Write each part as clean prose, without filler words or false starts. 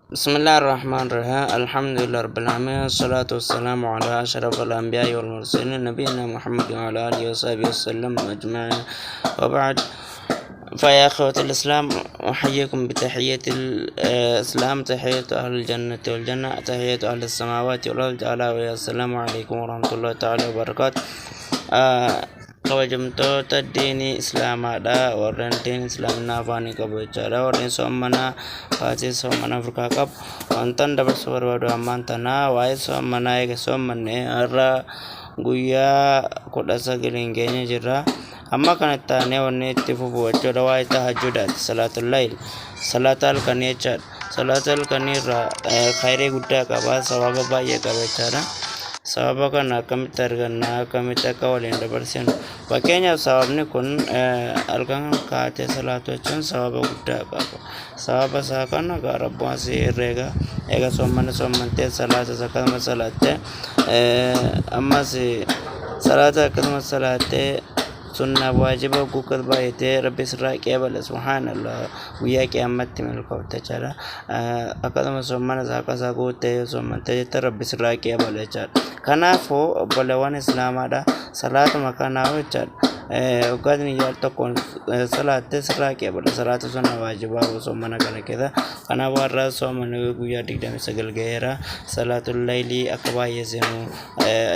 بسم الله الرحمن الرحيم الحمد لله رب العالمين والصلاة والسلام على أشرف الأنبياء والمرسلين نبينا محمد وعلى آله وصحبه وسلم أجمعين وبعد فيا أخوة الإسلام أحييكم بتحية الإسلام، تحية أهل الجنة والجنة، تحية أهل السماوات والأرض، ألا وهي السلام عليكم ورحمة الله تعالى وبركاته. Kabajamtoota diinii islaamaadha, warreen diin islaaminaa afaanii qabu jechaadha, warreen soommanaa baatii soommanaa Afrikaa qabu, wantan dabarsuu barbaadu ammaan tanaa waa'ee soommanaa. Eega soommanne har'a guyyaa 19n geenye jirra. Amma kanatti aanee wanni itti fufu jechuudha waa'ee tahajjudaati, salaatul layl, salaata halkanii jechaadha. Salaata halkanii irraa khayrii guddaa qaba, sababa baay'ee qaba jechaadha. Sababa kana akkamitti arganna, akkamitti akka waliin dabarsinu? Fakkeenyaaf, sababni kun halkan kaatee salaatu jechuun sababa guddaa qaba. Sababa isaa kana gaa Rabbumaa si herreega. Eega soommana soommantee, salaata akkasuma salaattee, ammas salaata akkasuma salaattee, sunnaaf waajiba guukat baay'atee Rabbi sirraa qeebala, subhaanallah, guyyaa qiyaamatti milkoofta jechaadha. Akkasuma soommana isaa akka isaa guuttee yoo soommantee jette Rabbi sirraa qeebala jechaadha. Kanaafuu obboleewwan islaamaadha, salaatuma kanaa jechaadha. Waggaa niyyaa tokkoon salaattee sirraa qeebala, salaata sunna waajibaa soommana kana keessa. Kanaafuu har'a soommanni guyyaa 29 ga'eera. Salaatul laylii akka baay'eessinu.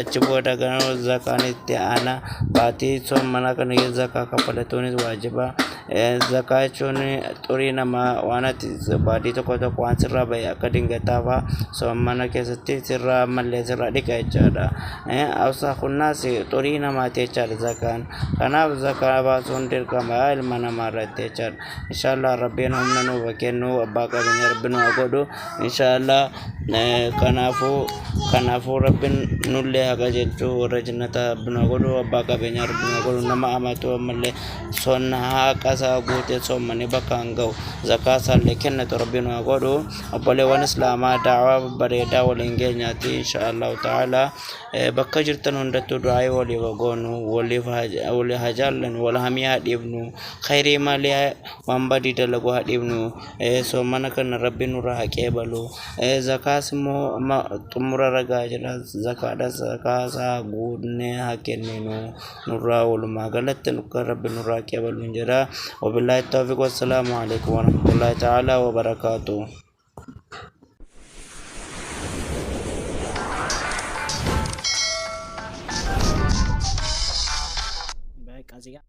Achi booda gara zakaan itti aana. Baatii soommanaa kana keessa zakaa kaffalatuunis waajiba. Zakaa jechuun xurii namaa, waan ati baadii tokko tokko waan sirraa bahe akka dingataa fa'aa soommana keessatti sirraa ammallee sirraa dhiqa jechaadha. Awsaakunnaas xurii namaati jechaadha zakaan. Kanaaf zakaa baasuun dirqama ilma namaa irratti jechaadha. Inshaallah Rabbiin humna nuuf haa kennu, abbaa qabeenya Rabbi nu haa godhu inshaallah. Kanaafuu Rabbiin nullee haa qajeelchu, warra jannata Rabbi nu haa godhu, abbaa qabeenyaa Rabbi nu haa godhu, nama amatu ammallee sonna haqa isaa guutee soommanii bakka hin ga'u, zakaa isaallee kennatu Rabbi nu haa godhu. Obboleewwan islaamaa, daawaa babbareedaa waliin geenyaati inshaallahu ta'ala. Bakka jirtan hundattuu du'aa'ii waliif haa goonu, waliif haa jaallannu, wal hamii haa dhiifnu, khayrii malee waan badii dalagu haa dhiifnu. Soomana kana Rabbi nurraa haa qeebalu. Zakaas immoo amma xumura ragaa jira, zakaadha, zakaa isaa guutnee haa kenninu nurraa. Walumaa galatti akka Rabbi nurraa qeebalu hin jedha. Wabillaahi tawfiq, wassalaamu alaikum warahmatullaahi ta'aalaa wabarakaatuh. በቃ እዚህ ጋር።